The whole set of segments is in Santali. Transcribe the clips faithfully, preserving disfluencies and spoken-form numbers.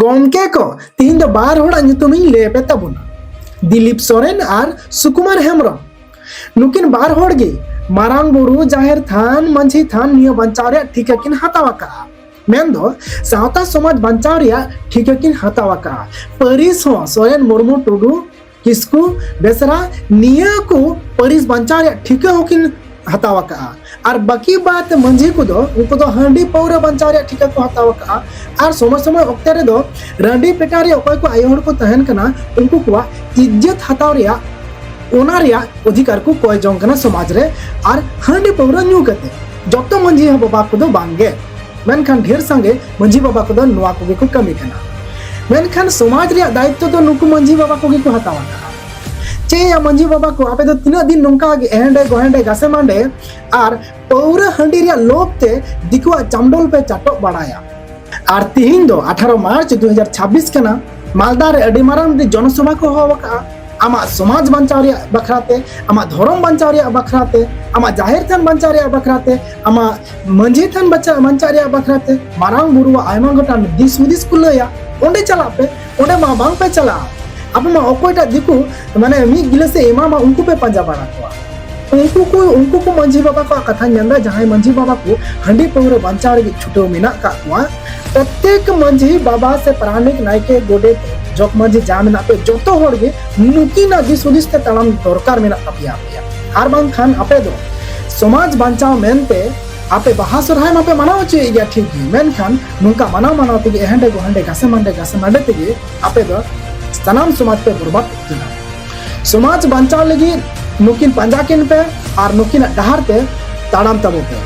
ᱜᱚᱢᱠᱮ ᱠᱚ, ᱛᱤᱦᱤᱧ ᱫᱚ ᱵᱟᱨ ᱦᱚᱲᱟᱜ ᱧᱩᱛᱩᱢᱤᱧ ᱞᱟᱹᱭ ᱟᱯᱮ ᱛᱟᱵᱚᱱᱟ, ᱫᱤᱞᱤᱯ ᱥᱚᱨᱮᱱ ᱟᱨ ᱥᱩᱠᱩᱢᱟᱨ ᱦᱮᱢᱵᱨᱚᱢ᱾ ᱱᱩᱠᱤᱱ ᱵᱟᱨ ᱦᱚᱲ ᱜᱮ ᱢᱟᱨᱟᱝ ᱵᱩᱨᱩ, ᱡᱟᱦᱮᱨ ᱛᱷᱟᱱ, ᱢᱟᱹᱡᱷᱤ ᱛᱷᱟᱱ ᱱᱤᱭᱟᱹ ᱵᱟᱧᱪᱟᱣ ᱨᱮᱭᱟᱜ ᱴᱷᱤᱠᱟᱹ ᱠᱤᱱ ᱦᱟᱛᱟᱣ ᱟᱠᱟᱫᱼᱟ᱾ ᱢᱮᱱᱫᱚ ᱥᱟᱶᱛᱟ ᱥᱚᱢᱟᱡᱽ ᱵᱟᱧᱪᱟᱣ ᱨᱮᱭᱟᱜ ᱴᱷᱤᱠᱟᱹ ᱠᱤᱱ ᱦᱟᱛᱟᱣ ᱟᱠᱟᱫᱼᱟ᱾ ᱯᱟᱹᱨᱤᱥ ᱦᱚᱸ ᱥᱚᱨᱮᱱ, ᱢᱩᱨᱢᱩ, ᱴᱩᱰᱩ, ᱠᱤᱥᱠᱩ, ᱵᱮᱥᱨᱟ, ᱱᱤᱭᱟᱹ ᱠᱚ ᱯᱟᱹᱨᱤᱥ ᱵᱟᱧᱪᱟᱣ ᱨᱮᱭᱟᱜ ᱴᱷᱤᱠᱟᱹ ᱦᱚᱸᱠᱤᱱ ᱦᱟᱛᱟᱣ ᱟᱠᱟᱫᱼᱟ᱾ ᱟᱨ ᱵᱟᱹᱠᱤ ᱵᱟᱫ ᱢᱟᱹᱡᱷᱤ ᱠᱚᱫᱚ, ᱩᱱᱠᱩ ᱫᱚ ᱦᱟᱺᱰᱤ ᱯᱟᱹᱣᱨᱟᱹ ᱵᱟᱧᱪᱟᱣ ᱨᱮᱭᱟᱜ ᱴᱷᱤᱠᱟᱹ ᱠᱚ ᱦᱟᱛᱟᱣ ᱟᱠᱟᱫᱼᱟ᱾ ᱟᱨ ᱥᱚᱢᱚᱭ ᱥᱚᱢᱚᱭ ᱚᱠᱛᱮ ᱨᱮᱫᱚ ᱨᱟᱺᱰᱤ ᱯᱮᱴᱟ ᱨᱮ ᱚᱠᱚᱭ ᱠᱚ ᱟᱭᱳ ᱦᱚᱲ ᱠᱚ ᱛᱟᱦᱮᱱ ᱠᱟᱱᱟ, ᱩᱱᱠᱩ ᱠᱚᱣᱟᱜ ᱤᱡᱽᱡᱚᱛ ᱦᱟᱛᱟᱣ ᱨᱮᱭᱟᱜ, ᱚᱱᱟ ᱨᱮᱭᱟᱜ ᱚᱫᱷᱤᱠᱟᱨ ᱠᱚ ᱠᱚᱭ ᱡᱚᱝ ᱠᱟᱱᱟ ᱥᱚᱢᱟᱡᱽ ᱨᱮ᱾ ᱟᱨ ᱦᱟᱺᱰᱤ ᱯᱟᱹᱣᱨᱟᱹ ᱧᱩ ᱠᱟᱛᱮ ᱡᱚᱛᱚ ᱢᱟᱹᱡᱷᱤ ᱵᱟᱵᱟ ᱠᱚᱫᱚ ᱵᱟᱝᱜᱮ, ᱢᱮᱱᱠᱷᱟᱱ ᱰᱷᱮᱨ ᱥᱟᱸᱜᱮ ᱢᱟᱹᱡᱷᱤ ᱵᱟᱵᱟ ᱠᱚᱫᱚ ᱱᱚᱣᱟ ᱠᱚᱜᱮ ᱠᱚ ᱠᱟᱹᱢᱤ ᱠᱟᱱᱟ᱾ ᱢᱮᱱᱠᱷᱟᱱ ᱥᱚᱢᱟᱡᱽ ᱨᱮᱭᱟᱜ ᱫᱟᱭᱤᱛᱛᱚ ᱫᱚ ᱱᱩᱠᱩ ᱢᱟᱹᱡᱷᱤ ᱵᱟᱵᱟ ᱠᱚᱜᱮ ᱠᱚ ᱦᱟᱛᱟᱣ ᱟᱠᱟᱫᱼᱟ᱾ ᱪᱮᱫ ᱭᱟ ᱢᱟᱹᱡᱷᱤ ᱵᱟᱵᱟ ᱠᱚ, ᱟᱯᱮ ᱫᱚ ᱛᱤᱱᱟᱹᱜ ᱫᱤᱱ ᱱᱚᱝᱠᱟ ᱜᱮ ᱮᱦᱮᱸᱰᱮ ᱜᱚᱦᱮᱸᱰᱮ ᱜᱟᱥᱮ ᱢᱟᱸᱰᱮ ᱟᱨ ᱯᱟᱹᱣᱨᱟᱹ ᱦᱟᱺᱰᱤ ᱨᱮᱭᱟᱜ ᱞᱳᱵᱷ ᱛᱮ ᱫᱤᱠᱩᱣᱟᱜ ᱪᱟᱢᱰᱚᱞ ᱯᱮ ᱪᱟᱴᱚᱜ ᱵᱟᱲᱟᱭᱟ? ᱟᱨ ᱛᱤᱦᱤᱧ ᱫᱚ ᱟᱴᱷᱟᱨᱚ ᱢᱟᱨᱪ ᱫᱩ ᱦᱟᱡᱟᱨ ᱪᱷᱟᱵᱵᱤᱥ ᱠᱟᱱᱟ, ᱢᱟᱞᱫᱟ ᱨᱮ ᱟᱹᱰᱤ ᱢᱟᱨᱟᱝ ᱢᱤᱫᱴᱤᱡ ᱡᱚᱱᱚᱥᱚᱵᱷᱟ ᱠᱚ ᱦᱚᱦᱚ ᱟᱠᱟᱫᱼᱟ᱾ ᱟᱢᱟᱜ ᱥᱚᱢᱟᱡᱽ ᱵᱟᱧᱪᱟᱣ ᱨᱮᱭᱟᱜ ᱵᱟᱠᱷᱨᱟ ᱛᱮ, ᱟᱢᱟᱜ ᱫᱷᱚᱨᱚᱢ ᱵᱟᱧᱪᱟᱣ ᱨᱮᱭᱟᱜ ᱵᱟᱠᱷᱨᱟ ᱛᱮ, ᱟᱢᱟᱜ ᱡᱟᱦᱮᱨ ᱛᱷᱟᱱ ᱵᱟᱧᱪᱟᱣ ᱨᱮᱭᱟᱜ ᱵᱟᱠᱷᱨᱟ ᱛᱮ, ᱟᱢᱟᱜ ᱢᱟᱹᱡᱷᱤ ᱛᱷᱟᱱ ᱵᱟᱧᱪᱟᱣ, ᱵᱟᱧᱪᱟᱣ ᱨᱮᱭᱟᱜ ᱵᱟᱠᱷᱨᱟ ᱛᱮ ᱢᱟᱨᱟᱝ ᱵᱩᱨᱩᱣᱟᱜ ᱟᱭᱢᱟ ᱜᱚᱴᱟᱝ ᱫᱤᱥ ᱦᱩᱫᱤᱥ ᱠᱚ ᱞᱟᱹᱭᱟ᱾ ᱚᱸᱰᱮ ᱪᱟᱞᱟᱜ ᱯᱮ, ᱚᱸᱰᱮ ᱢᱟ ᱵᱟᱝ ᱯᱮ ᱪᱟᱞᱟᱜᱼᱟ᱾ ᱟᱯᱮ ᱢᱟ ᱚᱠᱚᱭᱴᱟᱜ ᱫᱤᱠᱩ, ᱢᱟᱱᱮ, ᱢᱤᱫ ᱜᱤᱞᱟᱹᱥ ᱮ ᱮᱢᱟᱢᱟ, ᱩᱱᱠᱩ ᱯᱮ ᱯᱟᱸᱡᱟ ᱵᱟᱲᱟ ᱠᱚᱣᱟ᱾ ᱩᱱᱠᱩ ᱠᱚ, ᱩᱱᱠᱩ ᱠᱚ ᱢᱟᱹᱡᱷᱤ ᱵᱟᱵᱟ ᱠᱚᱣᱟᱜ ᱠᱟᱛᱷᱟᱧ ᱢᱮᱱᱫᱟ, ᱡᱟᱦᱟᱸᱭ ᱢᱟᱹᱡᱷᱤ ᱵᱟᱵᱟ ᱠᱚ ᱦᱟᱺᱰᱤ ᱯᱟᱹᱣᱨᱟᱹ ᱵᱟᱧᱪᱟᱣ ᱞᱟᱹᱜᱤᱫ ᱪᱷᱩᱴᱟᱹᱣ ᱢᱮᱱᱟᱜ ᱠᱟᱜ ᱠᱚᱣᱟ᱾ ᱯᱨᱚᱛᱮᱠ ᱢᱟᱹᱡᱷᱤ ᱵᱟᱵᱟ ᱥᱮ ᱯᱟᱨᱟᱱᱤᱠ, ᱱᱟᱭᱠᱮ, ᱜᱚᱰᱮᱛ, ᱡᱚᱜᱽ ᱢᱟᱹᱡᱷᱤ ᱡᱟ ᱢᱮᱱᱟᱜ ᱯᱮ, ᱡᱚᱛᱚ ᱦᱚᱲ ᱜᱮ ᱱᱩᱠᱤᱱᱟᱜ ᱫᱤᱥ ᱦᱩᱫᱤᱥ ᱛᱮ ᱛᱟᱲᱟᱢ ᱫᱚᱨᱠᱟᱨ ᱢᱮᱱᱟᱜ ᱛᱟᱯᱮᱭᱟ ᱟᱯᱮᱭᱟᱜ᱾ ᱟᱨ ᱵᱟᱝᱠᱷᱟᱱ ᱟᱯᱮ ᱫᱚ ᱥᱚᱢᱟᱡᱽ ᱵᱟᱧᱪᱟᱣ ᱢᱮᱱᱛᱮ ᱟᱯᱮ ᱵᱟᱦᱟ ᱥᱚᱨᱦᱟᱭ ᱢᱟᱯᱮ ᱢᱟᱱᱟᱣ ᱦᱚᱪᱚᱭᱮᱫ ᱜᱮᱭᱟ, ᱴᱷᱤᱠ ᱜᱮ, ᱢᱮᱱᱠᱷᱟᱱ ᱱᱚᱝᱠᱟ ᱢᱟᱱᱟᱣ ᱢᱟᱱᱟᱣ ᱛᱮᱜᱮ, ᱮᱦᱮᱸᱰᱮ ᱜᱚᱦᱮᱸᱰᱮ, ᱜᱟᱥᱮ ᱢᱟᱱᱰᱮ, ᱜᱟᱥᱮ ᱢᱟᱱᱰᱮ ᱛᱮᱜᱮ ᱟᱯᱮ ᱫᱚ ᱥᱟᱱᱟᱢ ᱥᱚᱢᱟᱡᱽ ᱯᱮ ᱵᱚᱨᱵᱟᱫ ᱩᱛᱟᱹᱨᱟ᱾ ᱥᱚᱢᱟᱡᱽ ᱵᱟᱧᱪᱟᱣ ᱞᱟᱹᱜᱤᱫ ᱱᱩᱠᱤᱱ ᱯᱟᱸᱡᱟ ᱠᱤᱱ ᱯᱮ ᱟᱨ ᱱᱩᱠᱤᱱᱟᱜ ᱰᱟᱦᱟᱨ ᱛᱮ ᱛᱟᱲᱟᱢ ᱛᱟᱵᱚ ᱯᱮ᱾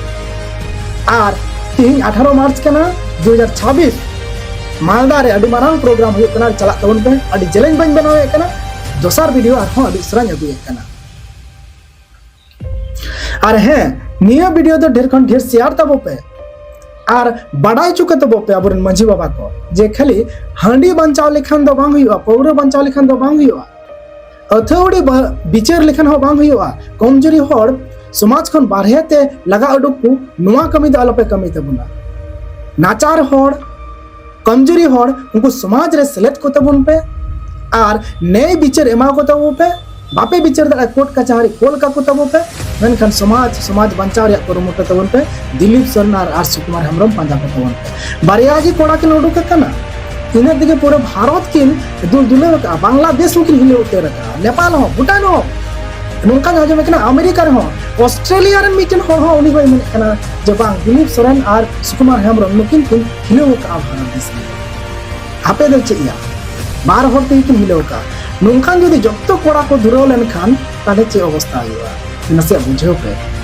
ᱟᱨ ᱛᱤᱦᱤᱧ ᱟᱴᱷᱟᱨᱚ ᱢᱟᱨᱪ ᱠᱟᱱᱟ, ᱫᱩ ᱦᱟᱡᱟᱨ ᱪᱷᱟᱵᱵᱤᱥ, ᱢᱟᱞᱫᱟ ᱨᱮ ᱟᱹᱰᱤ ᱢᱟᱨᱟᱝ ᱯᱨᱳᱜᱨᱟᱢ ᱦᱩᱭᱩᱜ ᱠᱟᱱᱟ, ᱪᱟᱞᱟᱜ ᱛᱟᱵᱚᱱ ᱯᱮ᱾ ᱟᱹᱰᱤ ᱡᱮᱞᱮᱧ ᱵᱟᱹᱧ ᱵᱮᱱᱟᱣᱮᱫ ᱠᱟᱱᱟ, ᱫᱚᱥᱟᱨ ᱵᱷᱤᱰᱤᱭᱳ ᱟᱨᱦᱚᱸ ᱟᱹᱰᱤ ᱩᱥᱟᱹᱨᱟᱧ ᱟᱹᱜᱩᱭᱮᱫ ᱠᱟᱱᱟ᱾ ᱟᱨ ᱦᱮᱸ, ᱱᱤᱭᱟᱹ ᱵᱷᱤᱰᱤᱭᱳ ᱫᱚ ᱰᱷᱮᱨ ᱠᱷᱚᱱ ᱰᱷᱮᱨ ᱥᱮᱭᱟᱨ ᱛᱟᱵᱚ ᱯᱮ ᱟᱨ ᱵᱟᱰᱟᱭ ᱦᱚᱪᱚ ᱠᱟᱛᱮ ᱵᱚ ᱯᱮ ᱟᱵᱚᱨᱮᱱ ᱢᱟᱹᱡᱷᱤ ᱵᱟᱵᱟ ᱠᱚ, ᱡᱮ ᱠᱷᱟᱹᱞᱤ ᱦᱟᱺᱰᱤ ᱵᱟᱧᱪᱟᱣ ᱞᱮᱠᱷᱟᱱ ᱫᱚ ᱵᱟᱝ ᱦᱩᱭᱩᱜᱼᱟ, ᱯᱟᱹᱣᱨᱟᱹ ᱵᱟᱧᱪᱟᱣ ᱞᱮᱠᱷᱟᱱ ᱫᱚ ᱵᱟᱝ ᱦᱩᱭᱩᱜᱼᱟ, ᱟᱹᱛᱷᱟᱹᱣᱲᱤ ᱵᱟ-, ᱵᱤᱪᱟᱹᱨ ᱞᱮᱠᱷᱟᱱ ᱦᱚᱸ ᱵᱟᱝ ᱦᱩᱭᱩᱜᱼᱟ᱾ ᱠᱚᱢᱡᱩᱨᱤ ᱦᱚᱲ ᱥᱚᱢᱟᱡᱽ ᱠᱷᱚᱱ ᱵᱟᱨᱦᱮ ᱛᱮ ᱞᱟᱜᱟ ᱩᱰᱩᱠ ᱠᱚ, ᱱᱚᱣᱟ ᱠᱟᱹᱢᱤ ᱫᱚ ᱟᱞᱚᱯᱮ ᱠᱟᱹᱢᱤ ᱛᱟᱵᱚᱱᱟ᱾ ᱱᱟᱪᱟᱨ ᱦᱚᱲ, ᱠᱚᱢᱡᱩᱨᱤ ᱦᱚᱲ, ᱩᱱᱠᱩ ᱥᱚᱢᱟᱡᱽ ᱨᱮ ᱥᱮᱞᱮᱫ ᱠᱚ ᱛᱟᱵᱚᱱ ᱯᱮ ᱟᱨ ᱱᱮᱭ ᱵᱤᱪᱟᱹᱨ ᱮᱢᱟ ᱠᱚ ᱛᱟᱵᱚ ᱯᱮ᱾ ᱵᱟᱯᱮ ᱵᱤᱪᱟᱹᱨ ᱫᱟᱲᱮᱭᱟᱜᱼᱟ, ᱠᱳᱨᱴ ᱠᱟᱪᱷᱟᱨᱤ ᱠᱳᱞ ᱠᱟᱠᱚ ᱛᱟᱵᱚ ᱯᱮ᱾ ᱢᱮᱱᱠᱷᱟᱱ ᱥᱚᱢᱟᱡᱽ, ᱥᱚᱢᱟᱡᱽ ᱵᱟᱧᱪᱟᱣ ᱨᱮᱭᱟᱜ ᱠᱩᱨᱩᱢᱩᱴᱩ ᱛᱟᱵᱚᱱ ᱯᱮ᱾ ᱫᱤᱞᱤᱯ ᱥᱚᱨᱮᱱ ᱟᱨ ᱟᱨ ᱥᱩᱠᱩᱢᱟᱨ ᱦᱮᱢᱵᱨᱚᱢ ᱯᱟᱸᱡᱟ ᱠᱚ ᱛᱟᱵᱚᱱ ᱯᱮ᱾ ᱵᱟᱨᱭᱟ ᱜᱮ ᱠᱚᱲᱟ ᱠᱤᱱ ᱩᱰᱩᱠ ᱟᱠᱟᱱᱟ, ᱤᱱᱟᱹ ᱛᱮᱜᱮ ᱯᱩᱨᱟᱹ ᱵᱷᱟᱨᱚᱛ ᱠᱤᱱ ᱫᱩᱞ ᱫᱩᱞᱟᱹᱣ ᱟᱠᱟᱫᱼᱟ, ᱵᱟᱝᱞᱟᱫᱮᱥ ᱦᱚᱸᱠᱤᱱ ᱦᱤᱞᱟᱹᱣ ᱩᱛᱟᱹᱨ ᱟᱠᱟᱫᱼᱟ, ᱱᱮᱯᱟᱞ ᱦᱚᱸ, ᱵᱷᱩᱴᱟᱱ ᱦᱚᱸ᱾ ᱱᱚᱝᱠᱟᱧ ᱟᱸᱡᱚᱢᱮ ᱠᱟᱱᱟ ᱟᱢᱮᱨᱤᱠᱟ ᱨᱮᱦᱚᱸ, ᱚᱥᱴᱨᱮᱞᱤᱭᱟ ᱨᱮᱱ ᱢᱤᱫᱴᱮᱱ ᱦᱚᱲ ᱦᱚᱸ ᱩᱱᱤ ᱦᱚᱸᱭ ᱢᱮᱱᱮᱫ ᱠᱟᱱᱟ ᱡᱮ ᱵᱟᱝ, ᱫᱤᱞᱤᱯ ᱥᱚᱨᱮᱱ ᱟᱨ ᱥᱩᱠᱩᱢᱟᱨ ᱦᱮᱢᱵᱨᱚᱢ ᱱᱩᱠᱤᱱ ᱠᱤᱱ ᱦᱤᱞᱟᱹᱣ ᱟᱠᱟᱫᱼᱟ ᱵᱷᱟᱨᱚᱛ ᱫᱤᱥᱚᱢ᱾ ᱟᱯᱮ ᱫᱚ ᱪᱮᱫ ᱭᱟ? ᱵᱟᱨ ᱦᱚᱲ ᱛᱮᱜᱮ ᱠᱤᱱ ᱦᱤᱞᱟᱹᱣ ᱟᱠᱟᱫᱼᱟ᱾ ᱱᱚᱝᱠᱟᱱ ᱡᱩᱫᱤ ᱡᱚᱛᱚ ᱠᱚᱲᱟ ᱠᱚ ᱫᱷᱩᱨᱟᱹᱣ ᱞᱮᱱᱠᱷᱟᱱ ᱛᱟᱦᱞᱮ ᱪᱮᱫ ᱚᱵᱚᱥᱛᱟ ᱦᱩᱭᱩᱜᱼᱟ? ᱱᱟᱥᱮᱭᱟᱜ ᱵᱩᱡᱷᱟᱹᱣ ᱯᱮ᱾